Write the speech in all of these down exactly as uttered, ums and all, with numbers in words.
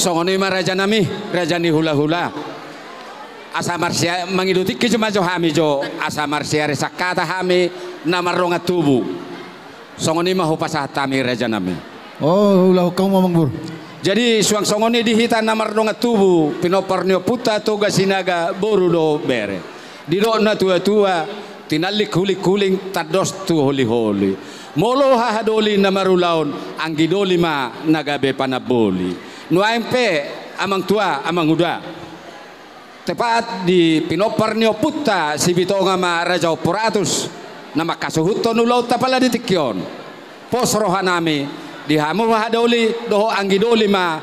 Songon i ma rajanami, raja ni hulahula. Asa marsia-, mangido tingki jo ma jo hami jo, asa marsiari sangkata hami na mardongan tubu. Songon i ma hupasahat hami rajanami. O, ulahon hamu ma amangboru. Jadi suang songon i di hita na mardongan tubu, pinompar ni ompunta Toga Sinaga boru dohot bere. Didok na tuatua, tinallik hulinghuling tandos tu holiholi. Molo hahadoli na marulaon, anggidoli ma na gabe panamboli. Nuaeng pe, amangtua, amanguda, tepat di pinompar ni ompunta Sibitonga ma Raja Ompu Ratus na manghasuhuthon ulaonta pala di tingki on. Pos rohanami di hamu hahadoli dohot anggidoli ma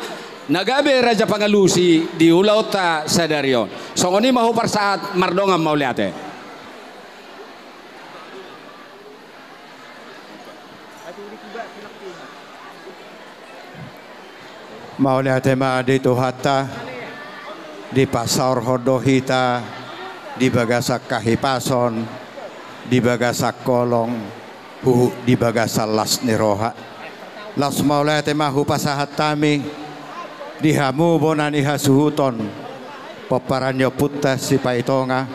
na gabe raja pangalusi di ulaonta sadari on. Songon i ma hupasahat, mardongan mauliate. Mauliate ma di Tuhanta, dipasaorhon do hita di bagasan hahipason, di bagasan holong, huhut di bagasan las ni roha. Laos mauliate ma hupasahat hami di hamu bona ni hasuhuton, pomparan ni ompunta Sipaitonga.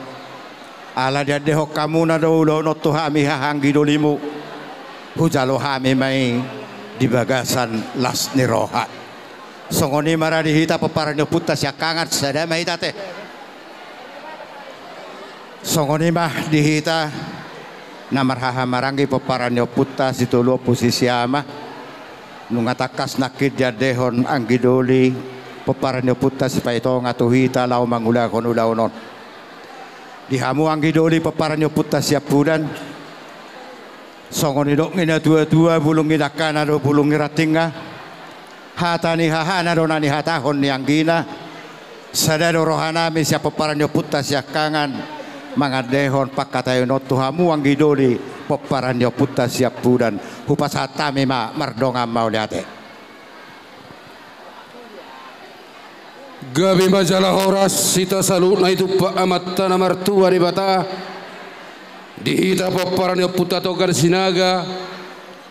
Ala diandehon hamuna do ulaon on tu hami haha anggidolimu, hujalo hami ma i di bagasan las ni roha. Songon i ma ra di hita pomparan ni ompunta siangkangan, sada ma hita ate. Songon i ma di hita na marhahamaranggi pomparan ni ompunta Sitolu Ompu Sisiama. Nunga tangkas nangkin diandehon anggidoli pomparan ni ompunta Sipaitonga tu hita laho mangulahon ulaon on. Di hamu anggidoli pomparan ni ompunta Siampudan. Songon nidok ni na tuatua, bulung ni dangkana do bulung ni rantingna. Hata ni hahana do na nihatahon ni anggina. Sada do rohanami sian pomparan ni ompunta siangkangan mangandehon pangkataion on tu hamu anggidoli pomparan ni ompunta Siampudan. Hupasahat hami ma mardongan mauliate. Gabe ma jala horas hita saluhutna ditumpak Amanta na martua Debata. Di hita pomparan ni ompunta Toga Sinaga,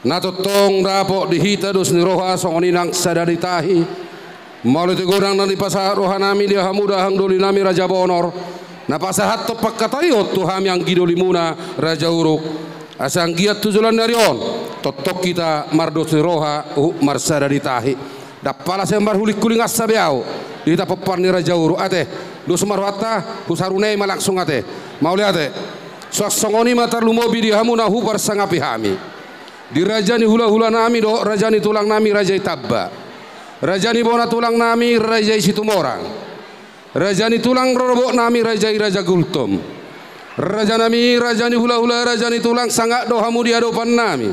na tongtong dapot di hita dos ni roha songon i nang sada di tahi. Mauliate godang na dipasahat rohanami di hamu da anggidolinami Raja Bonor, na pasahathon pangkataion tu hami anggidolimuna Raja Uruk. Asa anggiat tu joloan ni ari on tongtong hita mardos ni roha huhut marsada di tahi. Ndang pola sai marhulinghuling ansa be ahu di hita pomparan ni Raja Uruk ate. Dos ma rohanta, husarunei ma langsung ate. Mauliate. Suang songon i ma tarlumobi di hamu na huparsangapi hami, di raja ni hulahulanami dohot raja ni tulangnami Raja Itamba, raja ni bona tulangnami Raja i Situmorang, raja ni tulang rorobotnami Raja i Raja Gultom. Rajanami, raja ni hulahula, raja ni tulang, sangap do hamu di adopannami.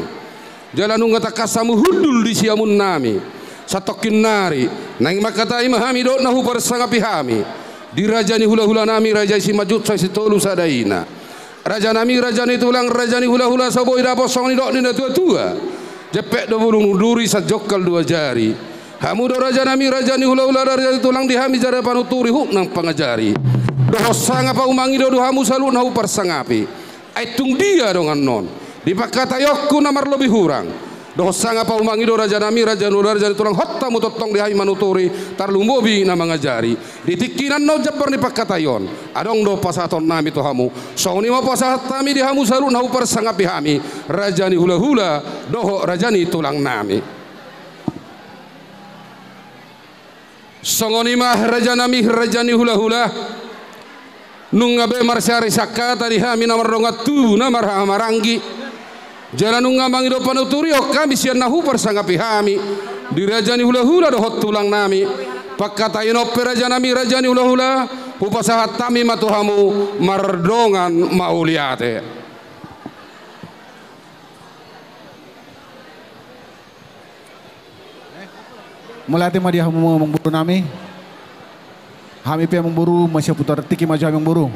Jala nunga tangkas hamu hundul di siamunnami. Satongkin nari naeng mangkatai ma hami dohot na huparsangapi hami di raja ni hulahulanami Raja i Simanjuntak Sitolu Sadaina. Rajanami, raja ni tulang, raja ni hulahula, so boi dapot songon nidok ni na tuatua, jempek do bulung duri, sanjongkal dua jari. Hamu do rajanami, raja ni hulahula, raja ni tulang, di hami jala panuturi huhut nang pangajari. Dohot sangap pahumangi do di hamu saluhut na huparsangapi. Ai tung dia dongan on di pangkataionku na marlobi hurang? Dohot sangap pahumangi do rajanami, raja ni hulahula, raja ni tulang, hot hamu tongtong di hami manuturi, tarlumobi na mangajari. Di tingki na annon jambar ni pangkataion, adong do pasahatonnami tu hamu. Songon i ma pasahat hami di hamu saluhut na huparsangapi hami, raja ni hulahula dohot raja ni tulangnami. Songon i ma rajanami, raja ni hulahula, nunga be marsiari sangkata di hami na mardongan tubu na marhahamaranggi. Jala nunga mangido panuturion hami sian na huparsangapi hami di raja ni hulahula dohot tulangnami. Pangkataion on pe rajanami, raja ni hulahula, hupasahat hami ma tu hamu mardongan mauliate. Mauliate ma di hamu amangborunami. Hami pe amangboru, masiputar tingki ma jo hami amangboru.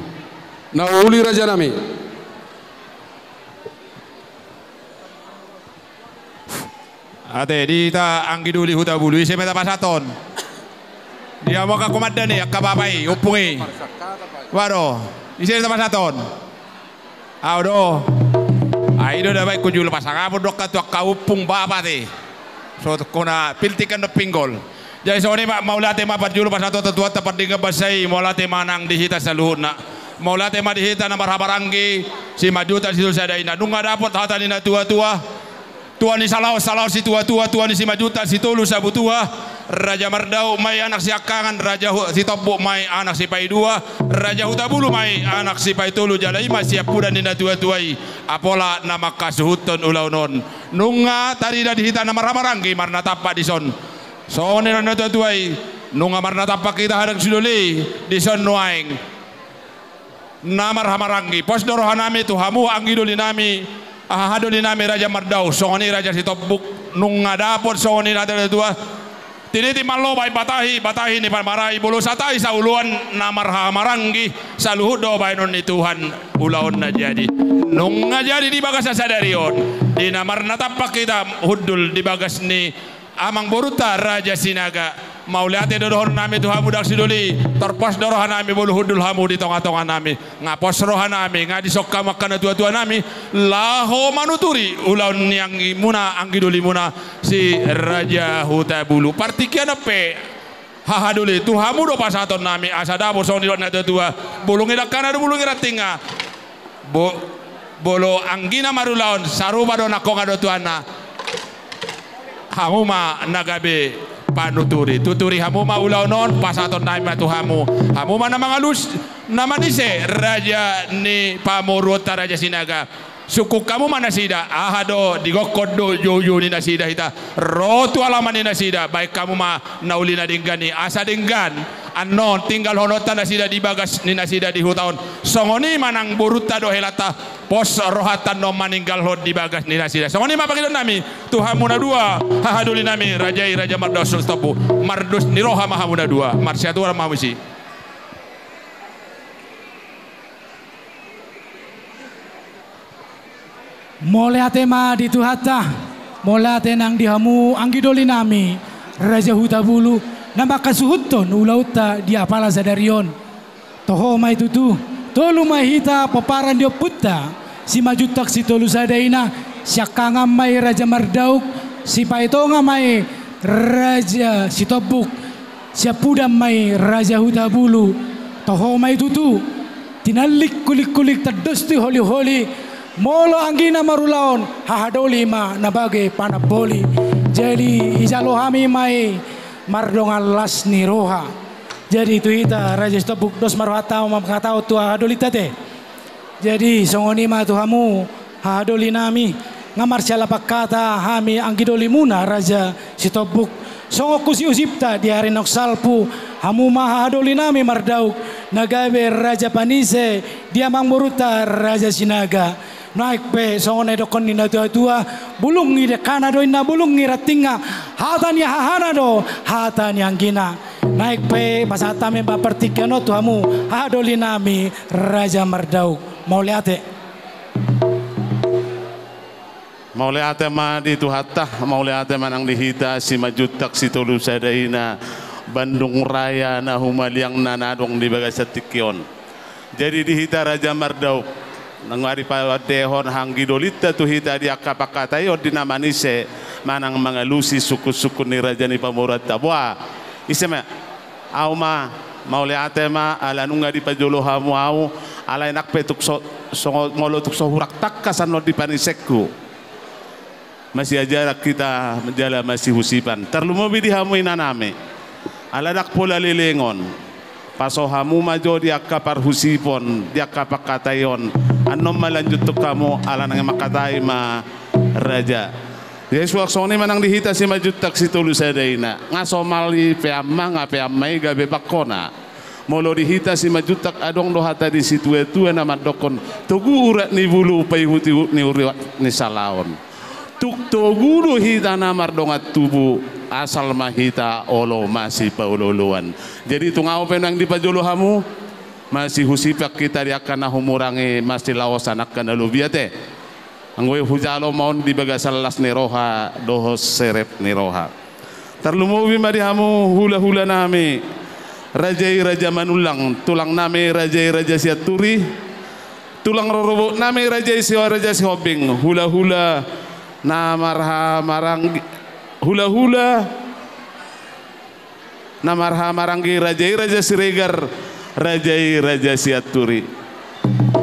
Na uli rajanami. Ate, di hita anggi doli Hutabulu, ise ma tapasahathon? Di hamu angka komandan i, angka bapa i, ompung i. Wado, ise tapasahathon? Au do. Ai do da baen ku julu pasangapon do angka tu angka ompung bapa ate. So kona piltik an do pinggol. Jadi songon i ma, mauliate ma parjolo pasahathon tu Tuhanta pardenggan basa i, mauliate ma nang di hita saluhutna. Mauliate ma di hita na marhahamaranggi, Simanjuntak Sitolu Sada Ina. Nunga dapot hata ni natuatua, tua ni salaos, salaos situatua, tua ni Simanjuntak Sitolu Sabutua, Raja Mardauk ma i anak siangkangan, Raja Hu-, Sitombuk ma i anak sipaidua, Raja Hutabulu ma i anak sipaitolu, jala i ma siampudan ni natuatua i, apala na manghasuhuthon ulaon on. Nunga tarida di hita na marhahamaranggi marnatampak dison. Songon i nang natuatua i, nunga marnatampak hita haha dang sidoli, dison nuaeng. Na marhahamaranggi, pos do rohanami tu hamu anggidolinami, hahadolinami Raja Mardauk, songon i Raja Sitombuk, nunga dapot songon i natuatua. Tiniti ma loba i batahi, batahi ni pamarai, bolo satahi saoloan na marhahamaranggi, saluhut do baenon ni Tuhan, ulaon na jadi. Nunga jadi di bagasan sadari on, di na marnatampak hita hundul di bagas ni amangborunta Raja Sinaga. Mauliate do dohononnami tu hamu dang sidoli, tor pos do rohanami molo hundul hamu di tongatonganami. Nga pos rohanami, nga dison hamu angka natuatuanami, laho manuturi ulaon ni anggimuna, anggidolimuna, si Raja Hutabulu. Partingkian on pe, hahadoli, tu hamu do pasahatonnami, asa dapot songon nidok natuatua, bulung ni dangkana do bulung ni rantingna. Bo-, bolo anggina marulaon, sarupa do nangkok do tuanna. Hamu ma na gabe panuturi. Tuturi hamu ma ulaon on, pasahatonnami ma tu hamu. Hamu ma na mangalus, na manise, raja ni pamoruonta Raja Sinaga. Sungkun hamu ma nasida, aha do, digokkon do joujou ni nasida hita. Ro tu alaman ni nasida, baen hamu ma na uli na denggan i, asa denggan annon tinggalhononta nasida di bagas ni nasida di huta on. Songon i ma nang borunta dohot helanta, pos rohanta annon maninggalhon di bagas ni nasida. Songon i ma pangidoannami tu hamu na dua, hahadolinami, raja i Raja Mardauk Sitombuk. Mardos ni roha ma hamu na dua, marsiaturan ma hamu disi. Mauliate ma di Tuhanta, mauliate nang di hamu anggidolinami, Raja Hutabulu, na manghasuhuthon ulaonta di apala sadari on. Toho ma i tutu, tolu ma hita pomparan ni ompunta, Simanjuntak Sitolu Sada Ina, siangkangan ma i Raja Mardauk, sipaitonga ma i Raja Sitombuk, siampudan ma i Raja Hutabulu, toho ma i tutu, tinallik hulinghuling, tandos tu holiholi, molo anggina marulaon, hahadoli ma na bage panamboli. Jadi, dijalo hami ma i mardongan las ni roha. Jadi, tu hita, Raja Sitombuk, dos ma rohanta manghatahon tu hahadolinta ate. Jadi, songon i ma tu hamu, hahadolinami, nga marsialapan hata hami anggidolimuna Raja Sitombuk. Songon husihusipta di ari naung salpu, hamu ma hahadolinami Mardauk, na gabe raja panise di amangborunta Raja Sinaga. Nuaeng pe songon na nidokhon ni natuatua, bulung ni dangkana do inna, bulung ni rantingna, hata ni hahana do hata ni anggina. Nuaeng pe pasahat hami ma partingkian on tu hamu hahadolinami Raja Mardauk. Mauliate. Mauliate ma di Tuhanta, mauliate ma nang di hita Simanjuntak Sitolu Sada Ina, Bandung Raya na humaliang na adong di bagasan tingki on. Jadi di hita Raja Mardauk, nunga dipaandehon anggidolinta tu hita di angka pangkataion di na manise manang mangalusi sungkunsungkun ni raja ni pamoruonta. Boa, ise ma, au ma, mauliate ma, ala nunga dipajolo hamu au, alai nang pe tung so, songon molo tung so hurang tangkas annon di panisengku. Masiajaran hita jala masihusipan. Tarlumobi di hamu inanami. Ala ndang pola lelengon. Paso hamu ma jo di angka parhusipon, di angka pangkataion. Annon ma lanjut tu hamu ala nang mangkatai ma raja. Jadi suang songon i ma nang di hita Simanjuntak Sitolu Sada Ina. Nga somal i pe ama, nga pe ama i gabe pangkona. Molo di hita Simanjuntak adong do hata ni situatua na mandokhon, togu urat ni bulu, paihutihut ni urat ni salaon. Tung togu do hita na mardongan tubu, asal ma hita olo masipaolooloan. Jadi tung au pe nang dipajolo hamu, masihusipan hita di angka na humurang i, masilaosan angka na lobi ate. Anggo i hujalo ma on di bagasan las ni roha dohot serep ni roha. Tarlumobi ma di hamu hulahulanami, raja i Raja Manullang, tulangnami raja i Raja Sianturi, tulang rorobotnami raja i si, Raja Sihombing, hulahula na marhahamaranggi, hulahula Na marhahamaranggi raja i Raja Siregar, raja i Raja Sianturi.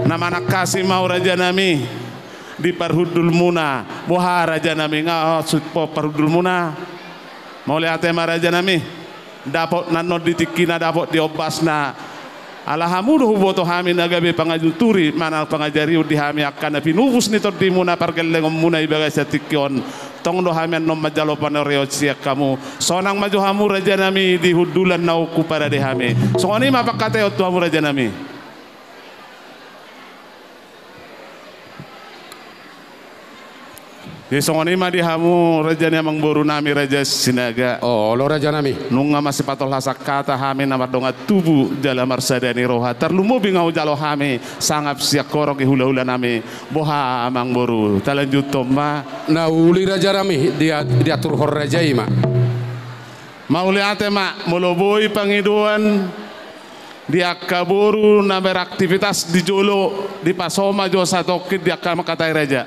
Na manangkasi ma au rajanami di parhundulmuna. Boha rajanami, nga sut po parhundulmuna? Mauliate ma rajanami. Dapot nannon di tingkina, dapot di ombasna. Ala hamu do huboto hami na gabe pangajunturi manang pangajarion di hami angka na pinupus ni tondimuna pargellengonmuna di bagasan tingki on. Tong do hami annon manjalo panorion sian hamu. Sonang ma jo hamu rajanami di hundulan naung huparade hami. Songon i ma pangkataion tu hamu rajanami. Jadi songon i ma di hamu raja ni amangborunami Raja Sinaga. Olo rajanami. Nunga masipatolhas hata hami na mardongan tubu jala marsada ni roha. Tarlumobi nga hujalo hami sangap sian horong di hulahulanami. Boha amangboru, talanjuthon ma? Na uli rajanami, dia-, diaturhon raja i ma. Mauliate ma, molo boi pangidoan di angka boru na beraktivitas di jolo, dipasoho ma jo satongkin di angka mangkatai raja.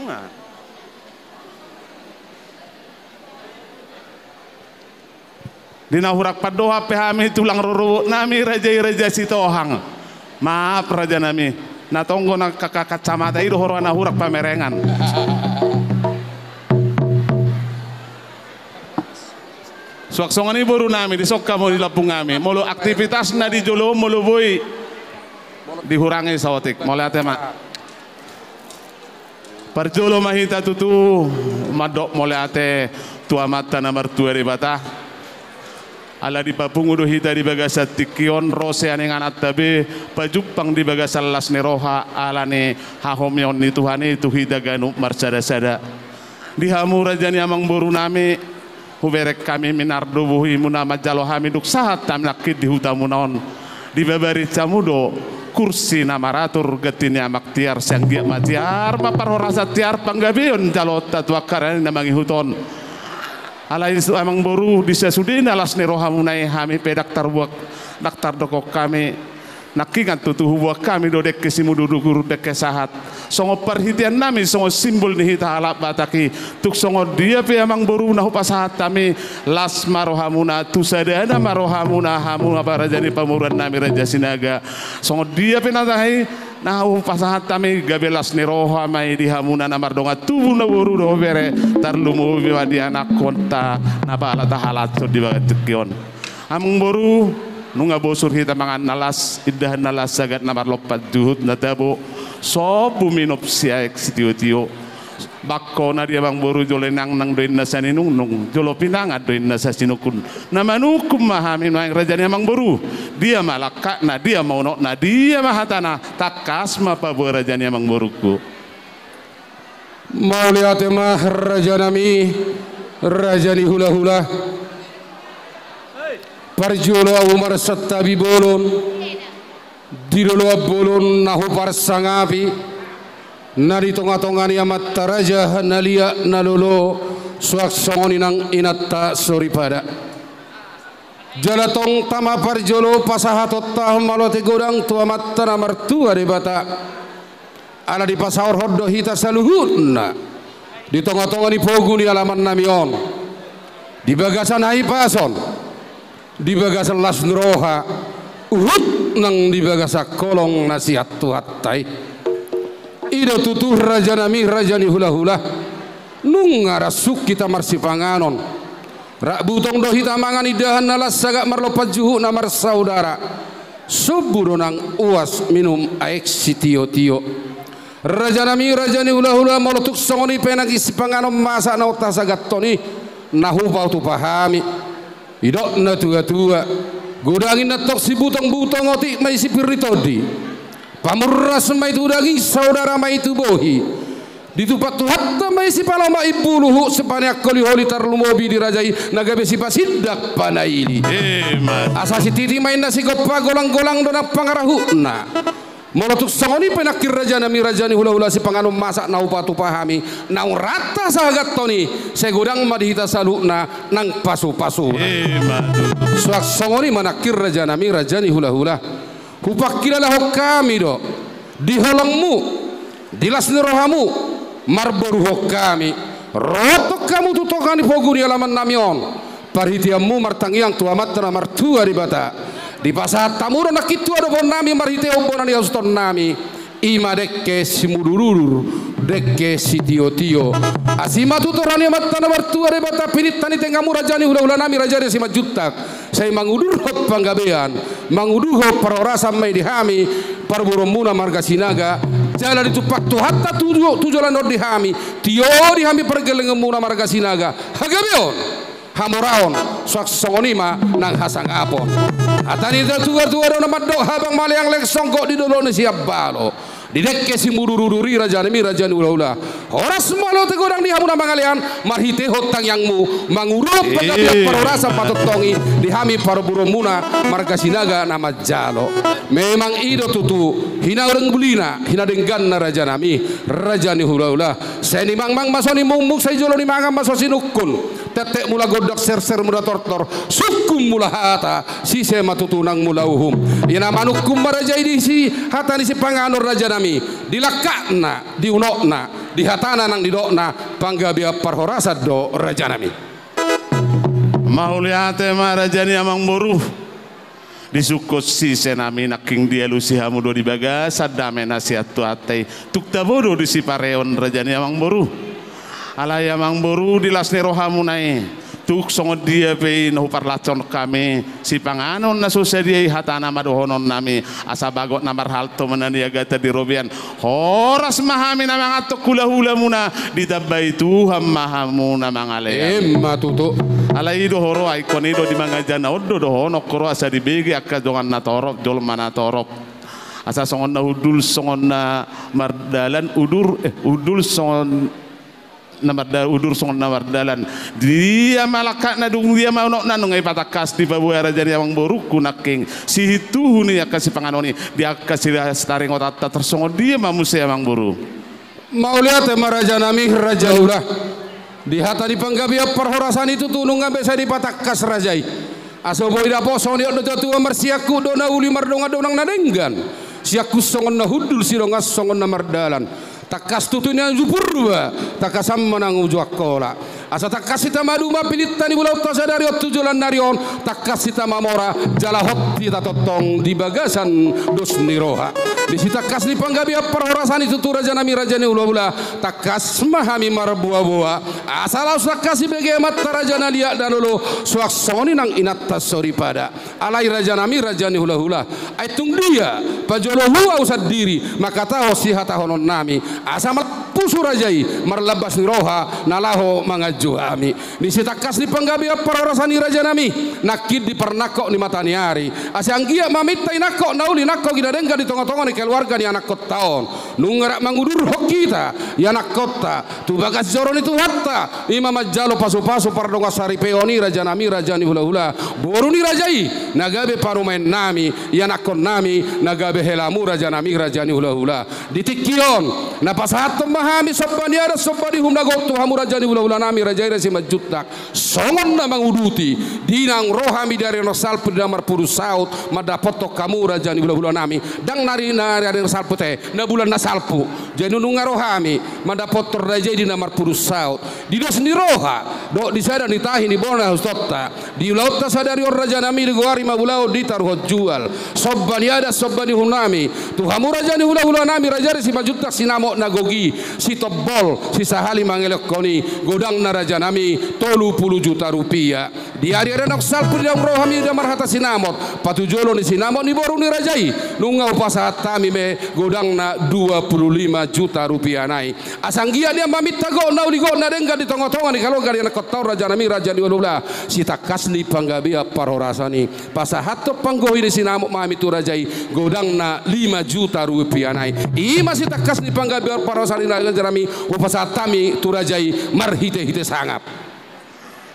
Nah. Di na hurang pandohan pe hami tulang rorobotnami raja i Raja Sitohang. Maaf rajanami, na tonggo na ka-, ka-, kacamata i do huroha na hurang pamerengan. Suang songon i borunami, dison hamu di lambungnami. Molo aktivitasna di jolo on molo boi dihurangi saotik. Mauliate ma. Parjolo ma hita tutu mandok mauliate tu Amanta na martua Debata. Ala dipapungu do hita di bagasan tingki on, ro sian ingananta be pajumpang di bagasan las ni roha ala ni hahomion ni Tuhan i tu hita ganup marsadasada. Di hamu raja ni amangborunami, hubereng hami minardo bohimuna manjalo hami dung sahat hami nangkin di hutamuna on. Dibabarits hamu do kursi na maratur, ganti ni amak tiar, sai anggiat ma tiar ma parhorasan tiar panggabeon jaloonta tu angka ari na mangihut on. Alai amangboru, di sasudena las ni rohamuna i hami pe ndang tarbuat, ndang tardokon hami. Nangkiningan tutu hubuat hami do dengke simudurudur, dengke sahat. Songon parhiteannami, songon simbol ni hita halak Batak i. Tung songon dia pe amangboru na hupasahat hami, las ma rohamuna, tu sadana ma rohamuna, hamu na raja ni pamoruonnami Raja Sinaga. Songon dia pe na tahi, na hupasahat hami, gabe las ni roha ma i di hamuna na mardongan tubu na boru dohot bere, tarlumobi ma di anakkonta na pala tahalashon di bagasan tingki on. Amangboru, nunga bosur hita mangan na las, indahan na las sagat na marlompan juhut na tabo, sombu minum siaek sitiotio. Bangkona di amangboru, jolo inangnang do inna saninungnung, jolo pinangan do inna sasinungkun. Na manungkun ma hami nuaeng raja ni amangboru. Dia ma langkatna, dia ma unokna, dia ma hatana, tangkas ma paboa raja ni amangborungku. Mauliate ma rajanami, raja ni hulahula. Parjolo ahu marsantabi bolon di loloan bolon na huparsangapi, na di tongatonga ni amanta raja na liat na lolo, suang songon i nang inanta soripada. Jala tong tama parjolo pasahatonta mauliate godang tu Amanta na martua Debata. Ala dipasaorhon do hita saluhutna di tongatonga ni pogu ni alamannami on, di bagasan hahipason, di bagasan las ni roha, huhut nang di bagasan holong na sian Tuhanta i. I do tutu rajanami, raja ni hulahula, nunga rasuk hita marsipanganon. Rap butong do hita mangan indahan na las sagat marlompan juhut na marsaudara. Sombu do nang uas minum aek sitiotio. Rajanami, raja ni hulahula, molo tung songon i pe nangkin sipanganon masak na tasaganhon i, na hupatupa hami. Didok natuatua, godang i nantong sibutongbutong, otik ma i sipir ni tondi. Pamurnas ma i tu daging, saudara ma i tu bohi. Ditupa Tuhanta ma i sipalomak imbulu, huhut sipaneang holiholi, tarlumobi di raja i na gabe sipasindak panaili. Ima tutu. Asa sititi ma inna sigompa, golanggolang do nang pangarahutna. Molo tung songon i pe nangkin rajanami, raja ni hulahula, sipanganon masak na hupatupa hami, naung rap tasaganhon i, sai godang ma di hita saluhutna nang pasupasuna. Ima tutu. Suang songon i ma nangkin rajanami, raja ni hulahula. Hupangkilalahon hami do di holongmu, di las ni rohamu, marboruhon hami. Ro tong hamu tu tonga ni pogu ni alaman nami on, parhiteanmu martangiang tu Amanta na martua Debata. Dipasahat hamu do nangkin tu adopan nami marhitehon bona ni hasuhuton nami, i ma dengke simudurudur, dengke sitiotio. Asi ma tutu roha ni Amanta na martua Debata, pinantian ni tengamu raja ni hulahula nami, raja i Simanjuntak, sai mangudurhon panggabean, mangudurhon parhorasan ma i di hami parboruonmuna marga Sinaga, jala ditumpak Tuhanta tu jo-, tu joloan on di hami, tio di hami pargellengonmuna marga Sinaga, hagabeon, hamoraon, suang songon i ma nang hasangapon. Hata ni natuatua do na mandok, habang ma leangleng songgop di dolok ni sian balo. Di dengke simudurudur i raja nami, raja ni hulahula, horas ma lote godang di hamu na mangalean, marhitehon tangiangmu, mangudurhon panggabean, parhorasan patongtong i di hami parboruonmuna marga Sinaga na manjalo. Memang i do tutu hinaurang bulina, hinadengganna raja nami, raja ni hulahula. Sai nimangmang ma songon i mungmung, sai jolo ni mangan ma so sinungkun. Tenteng mula gondang, serser mula tortor, sungkun mula hata, sise ma tutu nang mula uhum. Ia na manungkun ma raja i disi hata ni sipanganon raja nami, di langkatna, di unokna, di hatana nang nidokna, panggabean parhorasan do raja nami. Mauliate ma raja ni amangboru. Disungkun sise nami, nangkin dialusi hamu do di bagasan dame na sian Tuhanta i. Tung tabo do di sipareon raja ni amangboru. Alai amangboru, di las ni rohamuna i, tung songon dia pe i na huparlashon hami, sipanganon na so sadia i, hatana ma dohonon nami, asa bagot na marhalto ma na niagatan di robean. Horas ma hami na manganhon hulahulamuna, ditambai Tuhan ma hamu na mangalean. Emma tutu. Alai i do ho ro, ai ingkon i do di mangajana on do dohonon ho ro, asa dibege angka dongan na torop, jolma na torop. Asa songon na hundul songon na mardalan, udur, eh, hundul songon na marda-, udur songon na mardalan. Dia ma langkatna, dung dia ma unokna, nunga dipatangkas dipaboa raja ni amangborungku nangkin sihintuhu ni angka sipanganon i di angka sihastaringotanta, tor songon dia ma muse amangboru. Mauliate ma raja nami, raja ni hulahula. Di hata ni panggabean parhorasan i tutu nunga be sai dipatangkas raja i. Asa boi dapotan songon i, didok natuatua, marsiangkup do na uli, mardongan do nang na denggan. Siangkup songon na hundul, sidongan songon na mardalan. Tangkas tutu i nang uju Purba, tangkasan ma nang uju Angkola. Asa tangkas hita maduma pinantian ni ulaonta sadari on tu joloan ni ari on, tangkas hita mamora, jala hot hita tongtong di bagasan dos ni roha. Disi tangkas ni panggabean parhorasan i tutu raja nami, raja ni hulahula, tangkas ma hami marboaboa. Asa laos tangkas dibege amanta raja na liat na lolo, suang songon i nang inanta soripada. Alai raja nami, raja ni hulahula, ai tung dia pajolo hua au sandiri mangkatahon sihatahonon nami, asa marpusu raja i, marlambas ni roha na laho manganju hami. Disi tangkas ni panggabean parhorasan i raja nami, nangkin di parnangkok ni mata ni ari, asa anggiat maminta i nangkok na uli, nangkok i na denggan di tongatonga ni keluarga ni anakkonta on. Nunga rap mangudurhon hita ianakkonta tu bagas joro ni Tuhanta, i ma manjalo pasupasu pardongan saripeon i raja nami, raja ni hulahula. Boru ni raja i na gabe parumaen nami, ianakkon nami na gabe helamu raja nami, raja ni hulahula. Di tingki on na pasahathon ma hami somba ni adat, somba ni uhum na gok tu hamu raja ni hulahula nami, raja i Simanjuntak. Songon na manguduti, di naung ro hami di ari na salpu, di na marpudun saut, mandapothon hamu raja ni hulahula nami. Ndang na ari, na ari, ari na salpu te, na bulan na salpu. Jadi nunga ro hami mandapothon raja i di na marpudun saut, di dos ni roha dohot di sada ni tahi ni bona hasuhutonta. Di ulaonta sadari on raja nami, digoari ma ulaon di taruhon jual. Somba ni adat, somba ni uhum nami tu hamu raja ni hulahula nami, raja i Simanjuntak, sinamot na gok i, sitombol, sisahali mangelengkon i, godangna raja nami tolu pulu juta rupia. Di ari, ari na salpu, di naung ro hami di na marhata sinamot, patujolo ni sinamot ni boru ni raja i, nunga hupasahat hami be godangna dua pulu lima juta rupia nai. Asa anggiat dia maminta gok na uli, gok na denggan di tongatonga ni keluarga ni anakkonta on raja nami, raja ni hulahula. Sitangkas ni panggabean parhorasan i, pasahathon panggohi ni sinamot ma hami tu raja i, godangna lima juta rupia nai. I ma sitangkas ni panggabean parhorasan i raja nami, hupasahat hami tu raja i marhitehite sangap.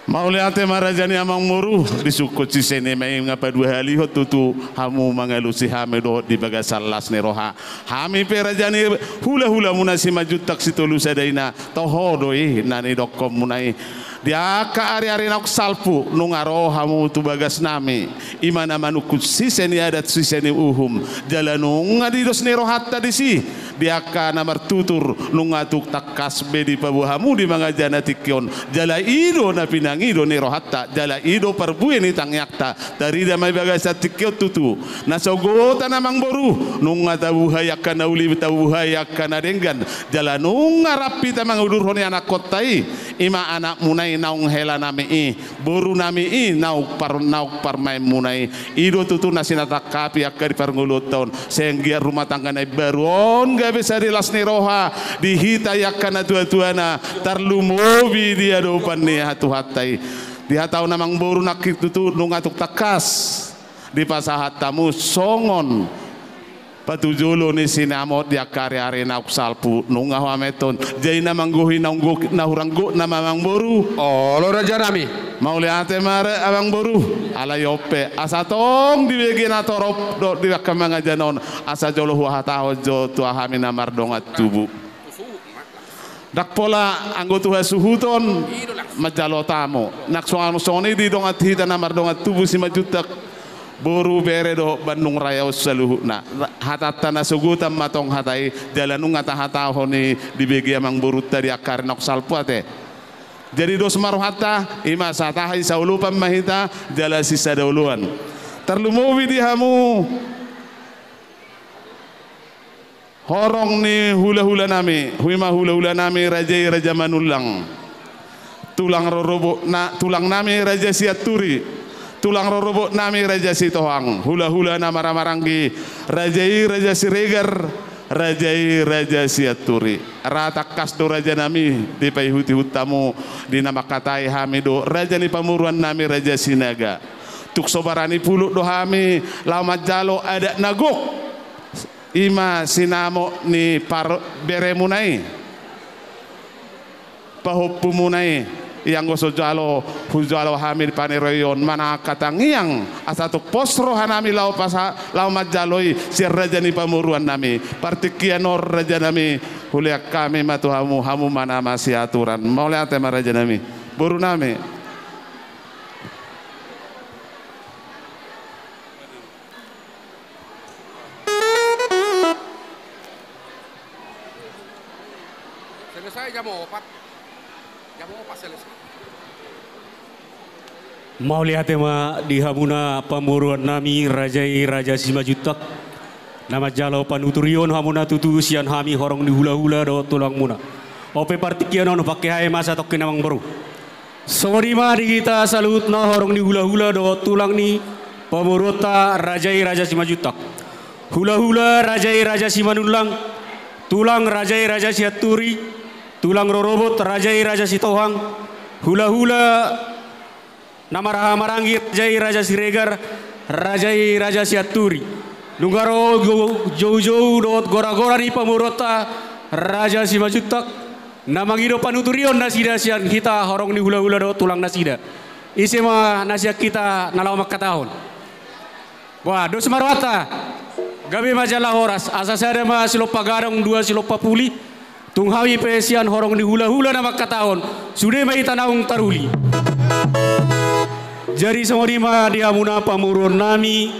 Mauliate ma raja ni amangboru, disungkun sise nami, nga paduahalihon tutu hamu mangalusi hami dohot di bagasan las ni roha. Hami pe raja ni hulahulamuna Simanjuntak Sitolusadaina, toho do i na nidokkonmuna i. Di angka ari, ari naung salpu, nunga ro hamu tu bagas nami, i ma na manungkun sise ni adat, sise ni uhum, jala nunga di dos ni rohanta disi, di angka na martutur, nunga tung tangkas be dipaboa hamu di mangaja na tingki on. Jala i do na pinangido ni rohanta, jala i do parbue ni tangiangta. Tarida ma i bagasan tingki on tutu. Na sogot, amangboru, nunga tabuhai angka na uli, tabuhai angka na denggan. Jala nunga rap hita mangudurhon i anakkonta i. I ma anakmuna i naung helanami i, borunami i naung par-, naung parumaenmuna i. I do tutu na sinatangkapi angka di parngoluonta on. Sai anggiat rumah tangga na imbaru on gabe sada las ni roha di hita i angka natuatuana, tarlumobi di adopan ni Tuhanta i. Di hata on, amangboru, nangkin tutu nunga tung tangkas dipasahat hamu songon patujolo ni sinamot di angka ariari naung salpu. Nunga huamanton, jadi na manggohi na hurang gok nama, amangboru. Olo, rajanami. Mauliate ma, amangboru. Alai on pe, asa tong dibege na torop dohot di angka mangaja on, asa jolo huhatahon jo tu hami na mardongan tubu. Ndang pola anggo tu hasuhuton manjalo tamu. Nang songon, songon i di dongan hita na mardongan tubu Simanjuntak, boru, bere dohot Bandung Raya on saluhutna. Ra-, hatanta na sogot ma tong hata i, jala nunga tahatahon i dibege amangborunta di angka ari naung salpu, ate. Jadi dos ma rohanta, i ma satahi saolopan ma hita, jala sisada oloan. Tarlumobi di hamu horong ni hulahulanami, i ma hulahulanami raja i Raja Manullang. Tulang rorobot na-, tulangnami Raja Sianturi. Tulang rorobotnami Raja Sitohang. Hulahula na marhahamaranggi, raja i Raja Siregar, raja i Raja Sianturi. Ra tangkas do, rajanami, dipaihutihut hamu di na mangkatai hami dohot raja ni pamoruonnami Raja Sinaga. Tung so barani pulut do hami laho manjalo adat na gok. I ma sinamot ni par-, beremuna i, pahompumuna i. Ia anggo so jalo, hujalo hami di paniroion manang angka tangiang, asa tung pos rohanami laho pasa-, laho manjalo i sian raja ni pamoruonnami. Partingkian on, rajanami, hulehon hami ma tu hamu, hamu ma na masiaturan. Mauliate ma, rajanami. Borunami. Selesai jam opat. Jam opat selesai. Mauliate ma di hamuna pamoruonnami, raja i Raja Simanjuntak, na manjalo panuturion hamuna tutu sian hami horong ni hulahula dohot tulangmuna. On pe partingkian on, pangkehe ma satongkin, amangboru. Songon i ma di hita saluhutna horong ni hulahula dohot tulang ni pamoruonta raja i Raja Simanjuntak. Hulahula raja i Raja Simanullang, tulang raja i Raja Sianturi, tulang rorobot raja i Raja Sitohang, hulahula na marhahamaranggi raja i Raja Siregar, raja i Raja Sianturi. Nunga ro jou-, joujou dohot goragora ni pamoruonta Raja Simanjuntak, na mangido panuturion nasida sian hita horong ni hulahula dohot tulang nasida. Ise ma na sian hita na laho mangkatahon? Wah, dos ma rohanta. Gabe ma jala horas, asa sada ma silompa gadong, dua silompa puli. Tung hami pe sian horong ni hulahula na mangkatahon, sude ma hita naung taruli. Jadi songon i ma di hamuna pamoruonnami,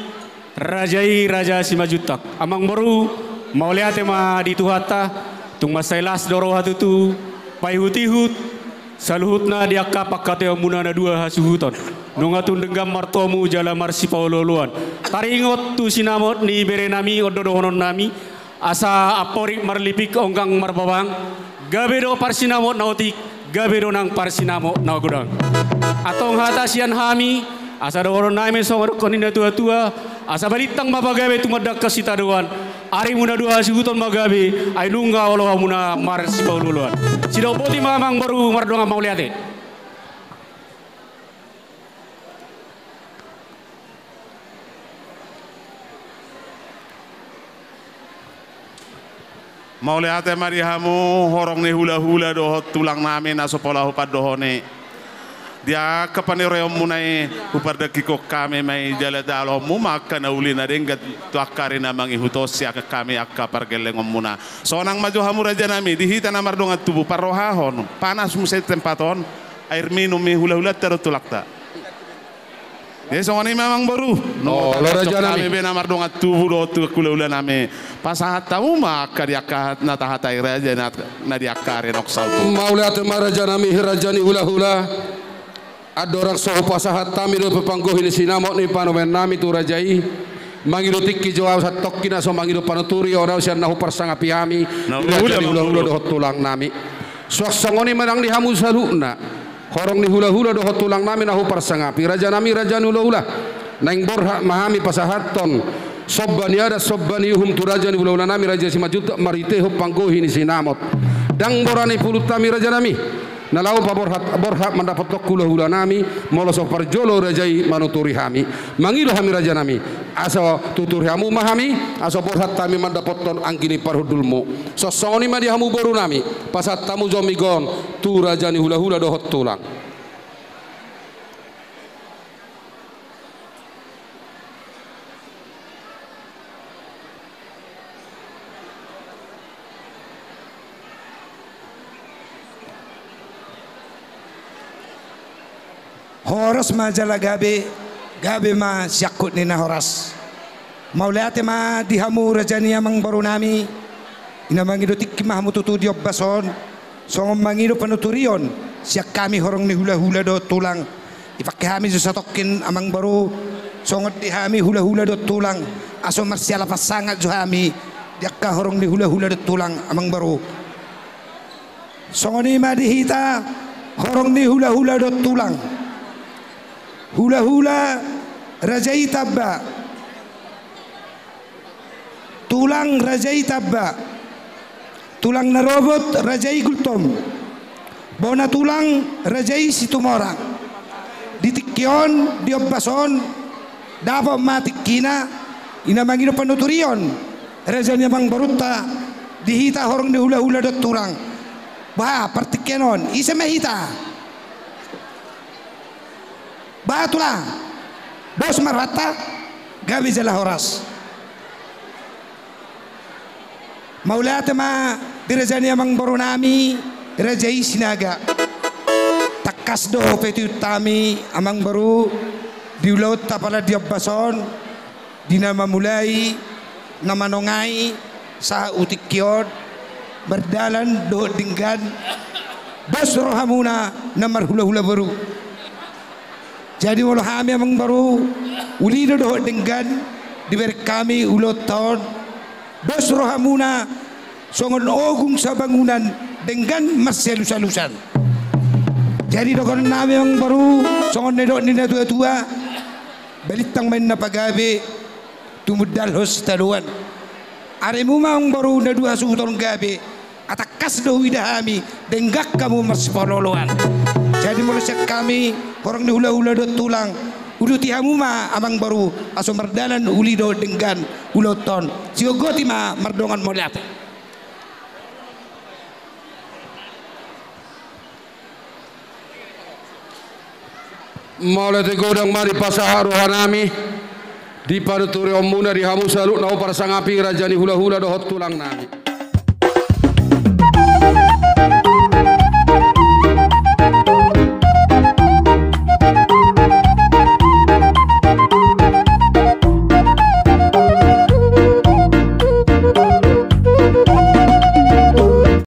raja i Raja Simanjuntak. Amangboru, mauliate ma di Tuhanta, tung mansai las do roha tutu, paihutihut saluhutna di angka pangkataionmuna na dua hasuhuton. Nunga tung denggan martomu jala marsipaolooloan. Taringot tu sinamot ni berenami, on do dohononnami, asa amporik marlipik, onggang marbabang, gabe do parsinamot na otik, gabe do nang parsinamot na godang. Antong hata sian hami, asa dohononnami songon dohonon ni natuatua, asa balintang ma pagabe tumandangkon sitadoan, arimu na dua hasuhuton ma gabe, ai nunga olo hamuna marsipaolooloan. Sidok boti ma, amangboru, mardongan mauliate. Mauliate ma di hamu horong ni hulahula dohot tulangnami na so pola hupandohon i. Di angka paniroionmuna i, hupardangkihon hami ma i jala taolhonmu ma angka na uli na denggan tu angka ari na mangihut on sian hami angka pargellengonmuna. Sonang ma jo hamu, rajanami, di hita na mardongan tubu, parrohahon, panas muse tempat on, air minum ni hulahulanta dohot tulangta. Ia songon i ma amang boru. Nunga tarjok hami be na mardongan tubu dohot tu hulahula nami. Pasahat hamu ma angka di angka na tahatai raja na di angka ari na saut. Mauliate ma raja nami, raja ni hulahula. Andorang so hupasahat hami dope panggohi ni sinamot ni panurirang nami tu raja i, mangido tingki jo au santongkin asa mangido panuturion au sian na huparsangapi hami, raja ni hulahula dohot tulang nami. Suang songon i ma nang di hamu saluhutna, horong ni hulahula dohot tulang nami na huparsangapi, raja nami, raja ni hulahula. Naeng borhat ma hami pasahathon somba ni adat, somba ni uhum tu raja ni hulahula nami, raja Simanjuntak, marhitehon panggohi ni sinamot. Ndang bora ni pulut hami raja nami na laho paborhat, borhat mandapothon hulahula nami, molo so parjolo raja i manuturi hami. Mangido hami raja nami, asa tuturi hamu ma hami, asa borhat hami mandapothon anggi ni parhundulmu. Suang songon i ma di hamu boru nami, pasahat hamu jo migoon tu raja ni hulahula dohot tulang. Horas ma jala gabe, gabe ma siangkup ni na horas. Mauliate ma di hamu raja ni amangboru nami, i na mangido tingki ma hamu tutu di ombas on, songon mangido panuturion sian hami horong ni hulahula dohot tulang. Dipangke hami jo satongkin amangboru, songon di hami hulahula dohot tulang, asa marsialapan sangap jo hami di angka horong ni hulahula dohot tulang amangboru. Songon i ma di hita horong ni hulahula dohot tulang. Hulahula raja i tamba. Tulang raja i tamba. Tulang na robot raja i Gultom. Bona tulang raja i Situmorang. Di tingki on, di ombas on, dapot ma tingkina, i na mangido panuturion raja ni amangborunta di hita horong ni hulahula dohot tulang. Bah, partingkian on, ise ma hita? Bah tulang, dos ma rohanta, gabe jala horas. Mauliate ma di raja ni amangboru nami, raja i Sinaga. Tangkas do petihon hami amangboru, di ulaonta pala di ombas on, di na mamulai, na manongai, sahat tu tingki on, mardalan dohot denggan, dos rohamuna na marhulahula boru. Jadi molo hami amangboru, uli do dohot denggan dibereng hami ulaonta on, dos rohamuna songon ogung sabangunan denggan marsialusalusan. Jadi dohonon nami amangboru, songon na nidok ni natuatua, balintang ma inna pagabe, tumundalhon sitadoan. Arimu ma amangboru na dua hasuhuton gabe, tangkas do huida hami, denggan hamu marsipaolooloan. Jadi molo sian hami horong ni hulahula dohot tulang, uduti hamu ma amangboru, asa mardalan uli dohot denggan ulaonta on. Sigogoti ma mardongan mauliate. Mauliate godang ma dipasahat roha nami di panuturionmuna di hamu saluhut na huparsangapi raja ni hulahula dohot tulang nami.